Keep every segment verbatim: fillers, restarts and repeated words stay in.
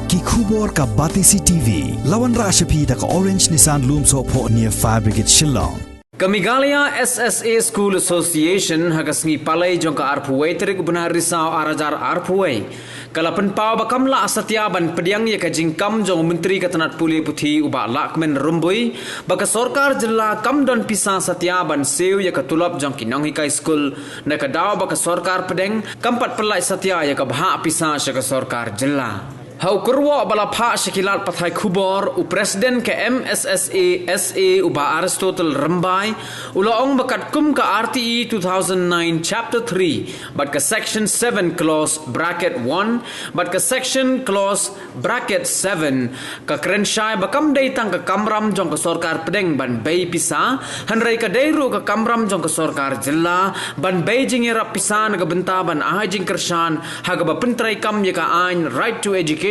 Ki khubor ka Batesi T V. La wanrah sha phi da ka Orange Nissan Lumsohphoh near Fire Brigade Shillong. Ka Meghalaya S S A School Association ha ka sngi Palei jong ka arphew wei tarik u bnai Risaw ar hajar arphew wei ka la pynpaw ba kam lah satia ban pdiang ïa ka jingkam jong u Myntri ka tnat pule puthi u Bah Lahkmen Rymbui ba ka sorkar jylla kam don pisa satia ban siew ïa ka tulop jong ki nonghikai skul, na ka daw ba ka sorkar pdeng kam pat pynlait satia ïa ka bhah pisa sha ka sorkar jylla. Ha u kyrwoh ba la phah sha ki lad pathai khubor, u President ka M S S A S A u Bah Aristotle Rymbai u la ong ba katkum ka R T E two thousand nine Chapter three bad ka Section seven Clause bracket one bad ka Section Clause bracket seven, ka kren shai ba kam dei tang ka kamram jong ka sorkar pdeng ban bei pisa, hynrei ka dei ruh ka kamram jong ka sorkar jylla ban bei jingïarap pisa na ka bynta ban ai jingkyrshan ha kaba pyntreikam ïa ka aiñ Right to Education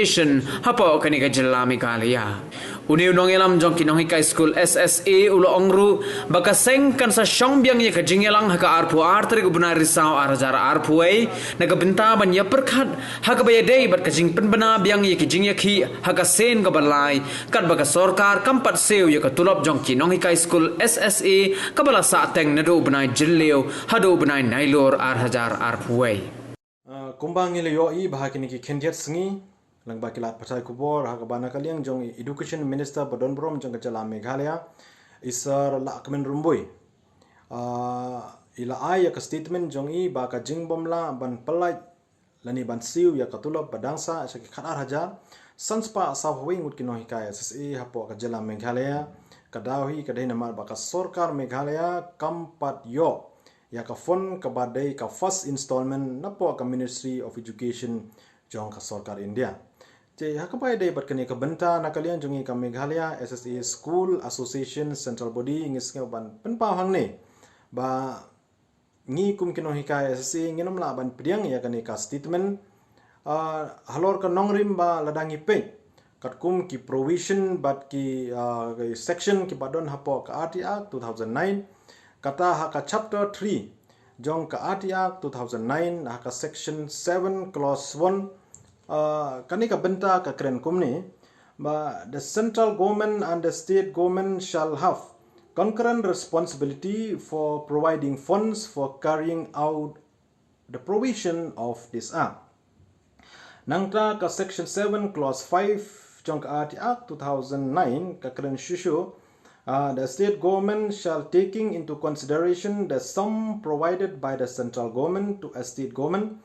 hapoh kane ka jylla Meghalaya. Une u nongïalam jong ki nonghikai skul S S A u la ong ruh ba ka seng kan sa shong biang ïa ka jingïalang ha ka arphew ar tarik u bnai Risaw ar hajar arphew wei na ka bynta ban ïapyrkhat ha kaba ïadei bad ka jingpynbna biang ïa ki jingïakhih ha ka sien kaba lai, katba ka sorkar kam pat siew ïa ka tulop jong ki nonghikai skul S S A kaba la sah teng naduh u bnai Jylliew haduh u bnai Nailur ar hajar arphew wei. Ah, kumba ngi la ïohi ba ha kine ki khyndiat sngi, lyngba ki lad pathai khubor, ha kaba na ka liang jong i Education Minister ba don burom jong ka jylla Meghalaya, i Sir Lahkmen Rymbui, ah, i la ai ïa ka statement jong i ba ka jingbym lah ban pynlait lane ban siew ïa ka tulop ba dang sah sha ki khat ar hajar san spah saw wei ngut ki nonghikai S S A hapoh ka jylla Meghalaya, ka daw hi ka dei namar ba ka sorkar Meghalaya kam pat ïoh ïa ka fund kaba dei ka first installment napoh ka Ministry of Education jong ka sorkar India. Te ha kaba ïadei bad kane ka bynta, na ka liang jong i ka Meghalaya S S A School Association Central Body ngi sngew ban pynpaw hangne ba ngi kum ki nonghikai S S A ngin ym lah ban pdiang ïa kane ka statement, ah, halor ka nongrim ba lada ngi peit katkum ki provision bad ki, ah, ki section kiba don hapoh ka R T Act two thousand nine, kata ha ka chapter three jong ka R T Act two thousand nine, ha ka section seven clause one, ah, kane ka bynta ka kren kumne ba the central government and the state government shall have concurrent responsibility for providing funds for carrying out the provision of this act. Nangta ka section seven clause five jong ka R T Act two thousand nine ka kren shuh shuh, uh, the state government shall, taking into consideration the sum provided by the central government to a state government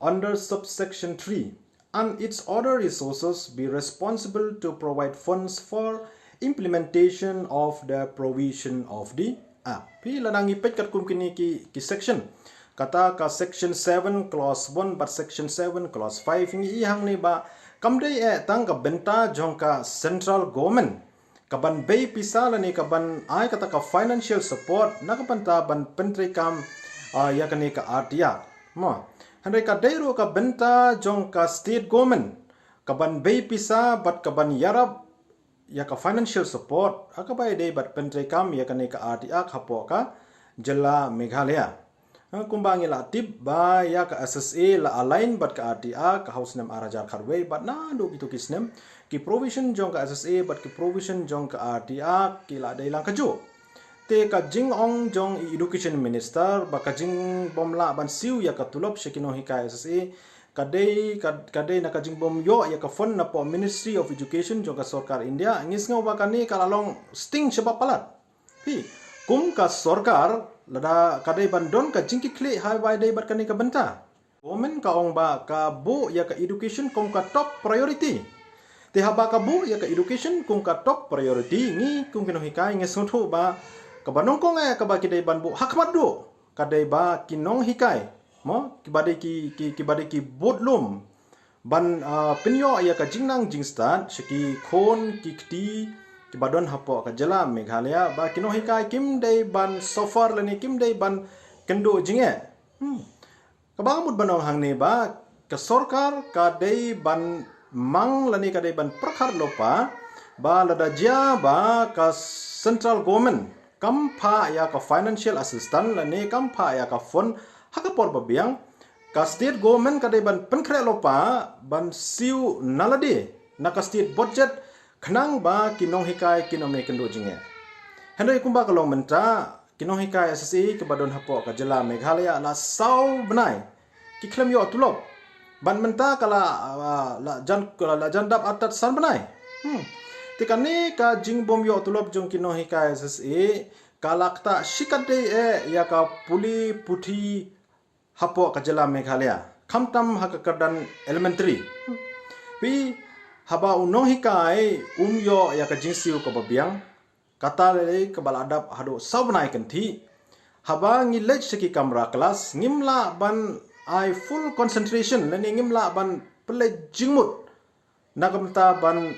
under subsection three and its other resources, be responsible to provide funds for implementation of the provision of the Act. Phi, lada ngi peit katkum kine ki, ki section, kata ka section seven clause one bad section seven clause five, ngi i hangne ba kam dei eh tang ka bynta jong ka central government kaban bei pisa lane kaban ai kata ka financial support na ka bynta ban pyntreikam, ah, ïa kane ka R T Act. Mo, hynrei ka dei ruh ka bynta jong ka state government kaban bei pisa bad kaban ïarap ïa ka financial support ha kaba ïadei bad pyntreikam ïa kane ka R T Act hapoh ka jylla Meghalaya. Ha, kumba ngi la tip ba ïa ka S S A la align bad ka R T Act ha u snem ar hajar khatwei bad naduh kito ki snem ki provision jong ka S S A bad ki provision jong ka R T Act ki la dei lang kajuh. Te ka jingong jong i Education Minister ba ka jingbym lah ban siew ïa ka tulop sha ki nonghikai S S A ka dei, ka, ka dei na ka jingbym ïoh ïa ka fund napoh Ministry of Education jong ka sorkar India, ngi sngew ba kane ka la long sting shabar palat. Phi, kum ka sorkar, lada ka dei ban don ka jingkitkhlieh ha kaba ïadei bad kane ka bynta, government ka ong ba ka buh ïa ka education kum ka top priority. Te haba ka buh ïa ka education kum ka top priority, ngi kum ki nonghikai ngi sngewthuh ba kaba nyngkong eh kaba ki dei ban buh ha khmat duh ka dei ba ki nonghikai, mo, kiba dei ki, ki, kiba dei ki budlum ban, ah, pynïoh ïa ka jingnang jingstad sha ki khun ki kti kiba don hapoh ka jylla Meghalaya, ba ki nonghikai kim dei ban suffer lane kim dei ban kynduh jingeh. Hmm. Kaba mut ban ong hangne ba ka sorkar ka dei ban mang lane ka dei ban pyrkhat lypa ba lada jia ba ka central government kam phah ïa ka financial assistance lane kam phah ïa ka fund ha ka por ba biang, ka state government ka dei ban pynkhreh lypa ban siew na lade na ka state budget, khnang ba ki nonghikai kin ym ïakynduh jingeh. Hynrei kumba ka long mynta, ki nonghikai S S A kiba don hapoh ka jylla Meghalaya la saw bnai ki khlem ïoh tulop. Bad mynta ka la, ah, la jan, la jan dap artat san bnai. Hmm. Te kane ka jingbym ïoh tulop jong ki nonghikai S S A ka la ktah shikatdei eh ïa ka pule puthi hapoh ka jylla Meghalaya, khamtam ha ka kyrdan elementary. Phi, haba u nonghikai um ïoh ïa ka jingsiew kaba biang, kata lei kaba la dap haduh saw bnai kynthih. Haba ngi leit sha ki kamra klas, ngim lah ban ai full concentration lane ngim lah ban pynleit jingmut na ka bynta ban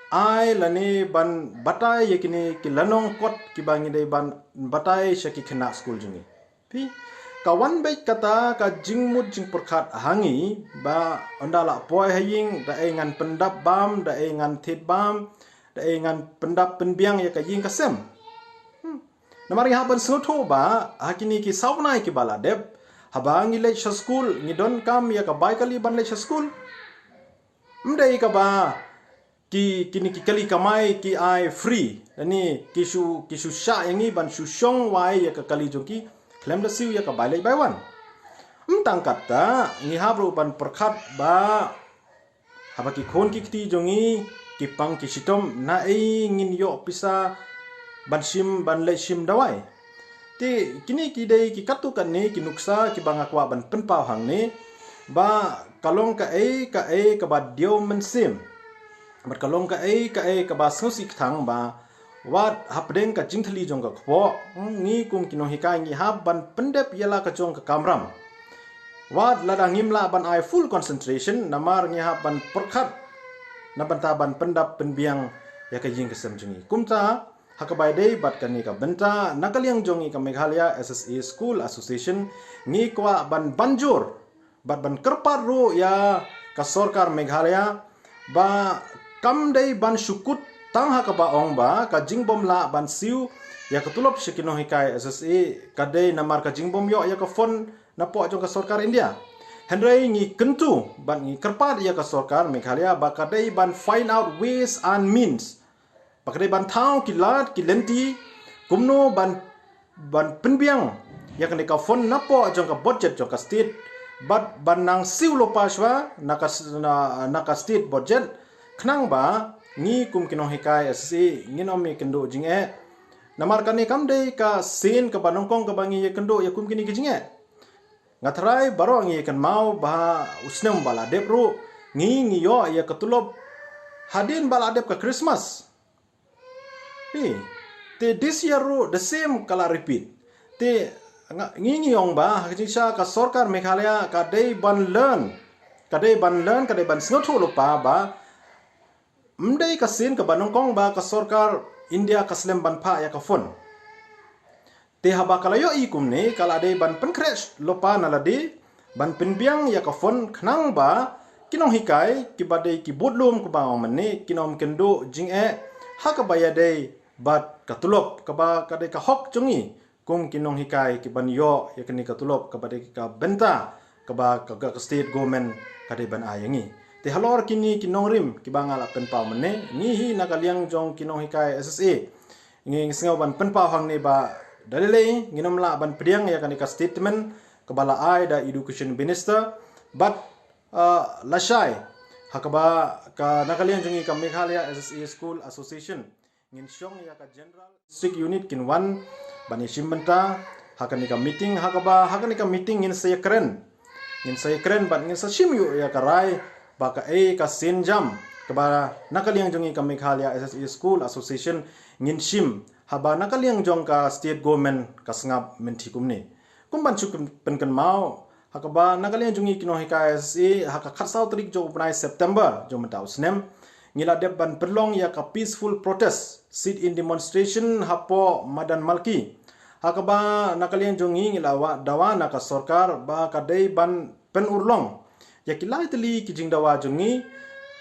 ai lane ban batai ïa kine ki lynnong kot kiba ngi dei ban batai sha ki khynnah skul jong ngi. Phi, ka wan beit kata ka jingmut jingpyrkhat ha ngi ba ynda la poi ha ïing, da ei ngan pyndap bam, da ei ngan thied bam, da ei ngan pyndap pynbiang ïa ka ïing ka sem. Hmm. Namar ngi hap ban sngewthuh ba ha kine ki saw bnai kiba la dep, haba ngi leit sha skul, ngi donkam ïa ka bai kali ban leit sha skul. Ym dei kaba ki, kine ki kali kamai ki ai free, lane ki shu, ki shu shah ïa ngi ban shu shong wai ïa ka kali jong ki khlem da siew ïa ka bai leit bai wan. Ym tang katta, ngi hap ruh ban pyrkhat ba haba ki khun ki kti jong ngi ki pang ki shitom, na ei ngin ïoh pisa ban shim, ban leit shim dawai? Te kine ki dei ki katto katne ki nuksa kiba nga kwah ban pynpaw hangne, ba ka long kaei kaei kaba diaw mynsiem, bad ka long kaei kaei kaba sngewsih kthang ba wat hapdeng ka jingthylli jong ka kpoh, ngi kum ki nonghikai ngi hap ban pyndep ïa la ka jong ka kamram. Wat lada ngim lah ban ai full concentration, namar ngi hap ban pyrkhat na bynta ban pyndap pynbiang ïa ka ïing ka sem jong ngi. Kumta, ha kaba ïadei bad kane ka bynta, na ka liang jong ngi ka Meghalaya S S A School Association, ngi kwah ban banjur bad ban kyrpad ruh ïa ka sorkar Meghalaya ba kam dei ban shu kut tang ha kaba ong ba ka jingbym lah ban siew ïa ka tulop sha ki nonghikai S S A ka dei namar ka jingbym ïoh ïa ka fund napoh jong ka sorkar India. Hynrei ngi kyntu bad ngi kyrpad ïa ka sorkar Meghalaya ba ka dei ban find out ways and means, ba ka dei ban thaw ki lad ki lynti kumno ban, ban pynbiang ïa kane ka fund napoh jong ka budget jong ka state, bad ban nang siew lypa shuwa na ka s-, na, na ka state budget, khnang ba ngi kum ki nonghikai S S A ngin ym ïakynduh jingeh. Namar kane kam dei ka sien kaba nyngkong kaba ngi ïakynduh ïa kum kine ki jingeh. Nga tharai baroh ngi ïakynmaw ba u snem ba la dep ruh ngi, ngi ïoh ïa ka tulop hadien ba la dep ka Christmas. Hi. Te this year ruh the same ka la repeat. Te nga, ngi, ngi ong ba ha ka jingshisha ka sorkar Meghalaya ka dei ban learn, ka dei ban learn, ka dei ban sngewthuh lypa ba ym dei ka sien kaba nyngkong ba ka sorkar India ka slem ban phah ïa ka fund. Te haba ka la ïohi kumne, ka la dei ban pynkhreh lypa na lade ban pynbiang ïa ka fund, khnang ba ki nonghikai kiba dei ki budlum kaba ong mynne kin ym kynduh jingeh ha kaba ïadei bad ka tulop kaba ka dei ka hok jong ngi kum ki nonghikai kiban ïoh ïa kane ka tulop kaba dei ka bynta kaba ka, ka, ka state government ka dei ban ai ïa ngi. Te halor kine ki nongrim kiba nga la pynpaw mynne, ngi hi na ka liang jong ki nonghikai S S A ngi, ngi sngew ban pynpaw hangne ba da lei lei ngin ym lah ban pdiang ïa kane ka statement kaba la ai da Education Minister, bad, uh, lashai ha kaba ka na ka liang jong ngi ka Meghalaya S S A School Association ngin shong ïa ka General District Unit kin wan ban ïashim bynta ha kane ka meeting, ha kaba ha kane ka meeting ngin sa ïakren, ngin sa ïakren bad ngin sa shim ïa ka rai ba kaei ka sienjam kaba na ka liang jong ngi ka Meghalaya S S A School Association ngin shim, haba na ka liang jong ka state government ka sngap mynthi kumne. Kum ban shu pyn-, pynkynmaw, ha kaba na ka liang jong ngi ki nonghikai S S A, ha ka khatsaw tarik jong u bnai September jong mynta u snem, ngi la dep ban pynlong ïa ka peaceful protest sit-in demonstration hapoh Madan Malki. Ha kaba na ka liang jong ngi ngi la wad dawa na ka sorkar ba ka dei ban pynurlong ïa ki lai tylli ki jingdawa jong ngi,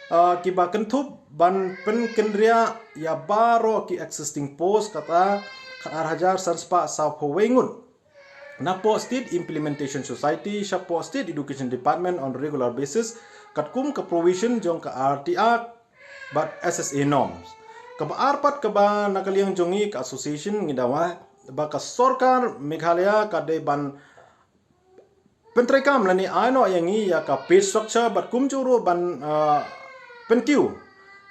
ah, kiba kynthup ban pynkynriah ïa baroh ki existing post, kata khat ar hajar san spah saw phew wei ngut. Napoh State Implementation Society, shapoh State Education Department on regular basis, katkum ka provision jong ka R T Act, bad S S A norms. Kaba ar pat kaba na ka liang jong ngi ka association ngi dawa ba ka sorkar Meghalaya ka dei ban pyntreikam lane ai noh ïa ngi ïa ka pay structure bad kumjuh ruh ban, ah, pynkiew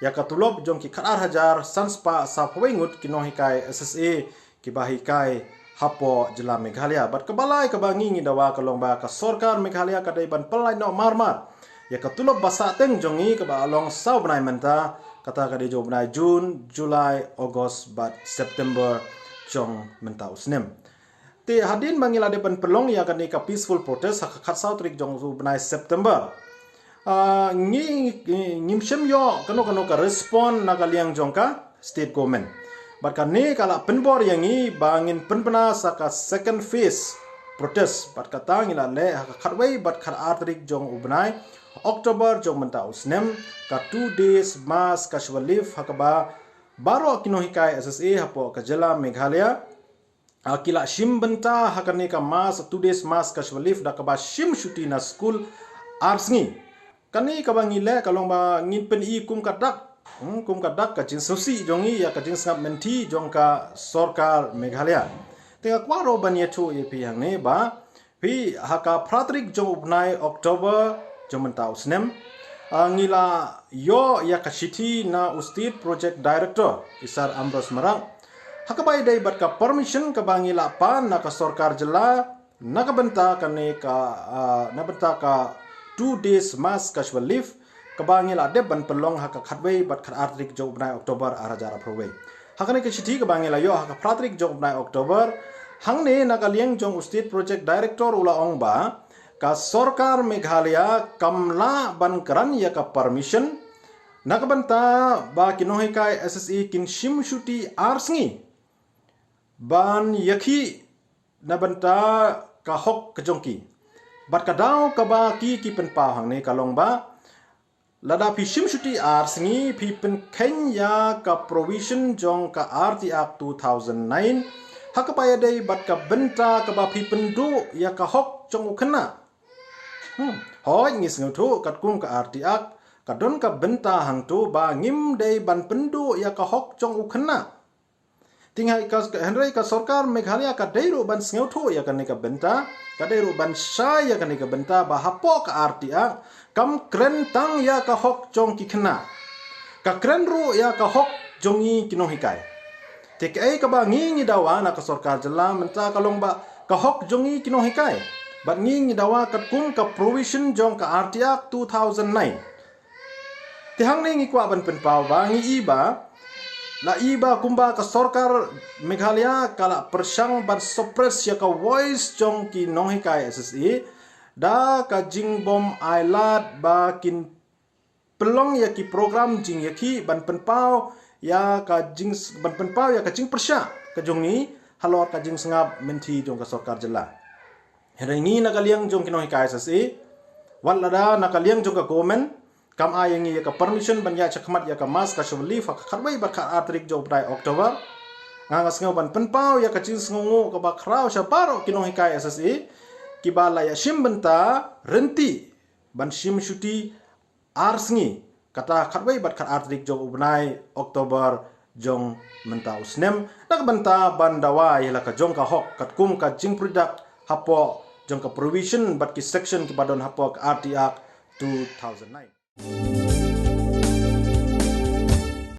ïa ka tulop jong ki khatar hajar san spah saphew wei ngut ki nonghikai S S A kiba hikai hapoh jylla Meghalaya. Bad kaba lai kaba ngi ngi dawa ka long ba ka sorkar Meghalaya ka dei ban pynlait noh marmar ïa ka tulop ba sahteng jong ngi kaba long saw bnai mynta, kata ka dei jong u bnai June, July, August bad September jong mynta u snem. Te hadien ba ngi la dep ban pynlong ïa kane ka peaceful protest ha ka khatsaw tarik jong u bnai September. Ah, ngi, ngi, ngim shym ïoh kano kano ka respond na ka liang jong ka state government. Bad kane ka la pynbor ïa ngi ba ngin pynbna sa ka second phase protest. Bad kata ngi la leh ha ka khatwei bad khatar tarik jong u bnai October jong mynta u snem, ka two days mass casual leave ha kaba baroh ki nonghikai S S A hapoh ka jylla Meghalaya, ah, ki la shim bynta ha kane ka mass, two days mass casual leave da kaba shim shuti na skul ar sngi. Kane kaba ngi leh ka long ba ngin pyni kum ka dak, hmm, kum ka dak ka jingsngewsih jong ngi ïa ka jingsngap mynthi jong ka sorkar Meghalaya. Te nga kwah ruh ban ïathuh ïa phi hangne ba phi ha ka phra tarik jong u bnai October jong mynta u snem, ah, ngi la ïoh ïa ka shithi na u State Project Director, i Sir Ambrose Marak, ha kaba ïadei bad ka permission kaba ngi la pan na ka sorkar jylla na ka bynta kane ka, ah, na bynta ka two days mass casual leave kaba ngi la dep ban pynlong ha ka khatwei bad khatar tarik jong u bnai October ar hajar arphew wei. Ha kane ka shithi kaba ngi la ïoh ha ka phra tarik jong u bnai October, hangne na ka liang jong u State Project Director u la ong ba ka sorkar Meghalaya kam lah ban kren ïa ka permission na ka bynta ba ki nonghikai S S A kin shim shuti ar sngi ban ïakhih na bynta ka hok ka jong ki. Bad ka daw kaba ki ki pynpaw hangne ka long ba lada phi shim shuti ar sngi phi pynkheiñ ïa ka provision jong ka R T Act two thousand nine ha kaba ïadei bad ka bynta kaba phi pynduh ïa ka hok jong u khynnah. Hmm. Hooid, ngi sngewthuh katkum ka R T Act ka don ka bynta hangto ba ngim dei ban pynduh ïa ka hok jong u khynnah. Te hynrei ka, hynrei ka sorkar Meghalaya ka dei ruh ban sngewthuh ïa kane ka bynta, ka dei ruh ban shai ïa kane ka bynta ba hapoh ka R T Act kam kren tang ïa ka hok jong ki khynnah. Ka kren ruh ïa ka hok jong ngi ki nonghikai. Te kaei kaba ngi ngi dawa na ka sorkar jylla mynta ka long ba ka hok jong ngi ki nonghikai. Bad ngi ngi dawa katkum ka provision jong ka R T Act two thousand nine. Te hangne ngi kwah ban pynpaw ba ngi i ba, la i ba kumba ka sorkar Meghalaya ka la pyrshang ban suppress ïa ka voice jong ki nonghikai S S A da ka jingbym ailad ba kin pynlong ïa ki program jingïakhih ban pynpaw ïa ka jing, ban pynpaw ïa ka jingpyrshah ka jong ngi halor ka jingsngap mynthi jong ka sorkar jylla. Hynrei ngi na ka liang jong ki nonghikai S S A, wat lada na ka liang jong ka government kam ai ïa ngi ïa ka permission ban ïaid shakhmat ïa ka mass casual leave ha ka khatwei bad khatar tarik jong u bnai October, nga nga sngew ban pynpaw ïa ka jingsngewnguh kaba khraw sha baroh ki nonghikai S S A kiba la ïashim bynta ryntih ban shim shuti ar sngi, kata khatwei bad khatar tarik jong u bnai October jong mynta u snem, na ka bynta ban dawa ïa la ka jong ka hok katkum ka jingpyrshah hapoh jong ka provision bad ki section kiba don hapoh ka R T Act two thousand nine.